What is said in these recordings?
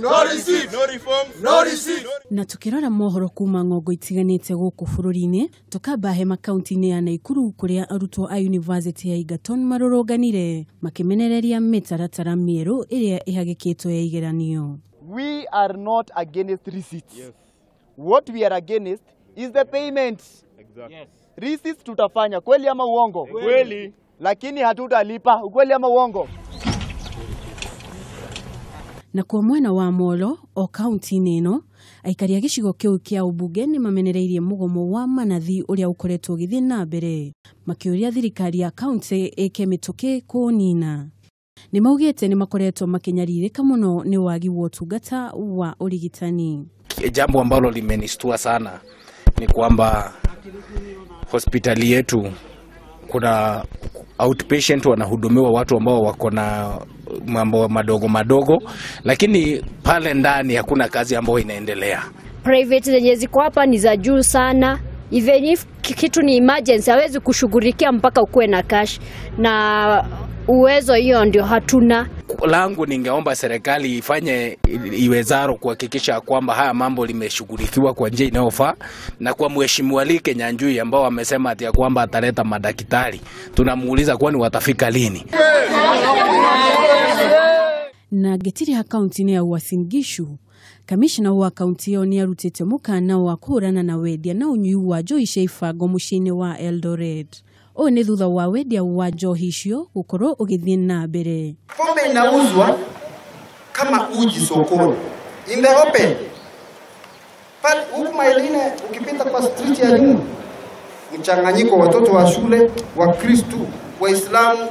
No receipt. No reforms. No receipt. Na tukirora mohoro kuma ng'ongo itiganĩte gũkũ bũrũri-inĩ, tũkamba hema kaunti-inĩ ya Naikuru kũrĩa arutwo a University ya Egerton marũrũnganire makĩmenereria mĩtaratara mĩerũ ĩrĩa ĩhagĩkĩtwo ya igeranio. We are not against receipts. Yes. What we are against is the payment. Exactly. Yes. Receipts tutafanya, kweli ama uongo? Kweli. Lakini hatutalipa, ukweli ama uongo? Na kwa mwena wa Molo o kaunti-inĩ ĩno, aikari a gĩcigo kĩu kĩa ũmbunge nĩ mamenereirie mũgomo wa manathi ũrĩa ũkoretwo ũgĩthiĩ na mbere, makĩũria thirikari ya kaunti ĩke mĩtũkĩ kũũnina. Nĩ maugĩte nĩ makoretwo makĩnyarirĩka mũno nĩ wagi wa ũtungata wa ũrigitani. Jambo ambalo limenistua sana ni kwamba hospitali yetu kuna outpatient wanahudumiwa watu ambao wako na mambo madogo madogo, lakini pale ndani hakuna kazi ambayo inaendelea. Private zenye ziko hapa ni za juu sana. Even if kitu ni emergency hawezi kushughulikia mpaka ukuwe na cash, na uwezo hiyo ndio hatuna. Langu ningeomba serikali ifanye iwezaro kuhakikisha kwamba haya mambo limeshughulikiwa kwa njia inayofaa, na kwa Mheshimiwa Lee Kinyanjui ambao amesema ati ya kwamba ataleta madaktari, tunamuuliza kwani watafika lini? Na ngĩtiriha kaunti-inĩ ya Uasin Gishu, kamishna wa kaunti ĩyo nĩ arutĩte mũkana wa kũhũrana na wendia na ũnyui wa njohi cia ibango mũciĩ-inĩ wa Eldoret. Ũũ nĩ thutha wa wendia wa njohi icio gũkorwo ũgĩthiĩ na mbere. Pombe inauzwa kama uji sokoni, in the open. Pale huku Mailine ukipita kwa street ya nyuma, mchanganyiko watoto wa shule, wa Kristu, Waislamu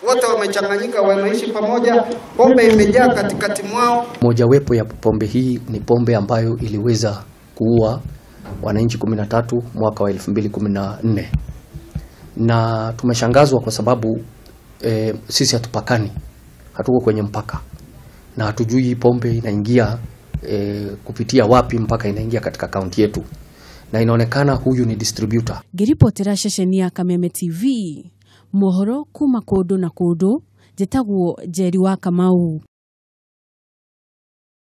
wote wamechanganyika, wanaishi pamoja. Pombe imejaa katikati mwao. Mojawapo ya pombe hii ni pombe ambayo iliweza kuua wananchi 13 mwaka wa 2014. Na tumeshangazwa kwa sababu sisi hatupakani, hatuko kwenye mpaka, na hatujui pombe inaingia kupitia wapi mpaka inaingia katika kaunti yetu, na inaonekana huyu ni distributor. Ngĩribotera ceceni ya Kameme TV mohoro kuma kũndũ na kũndũ, njĩtagwo Njeri wa Kamau.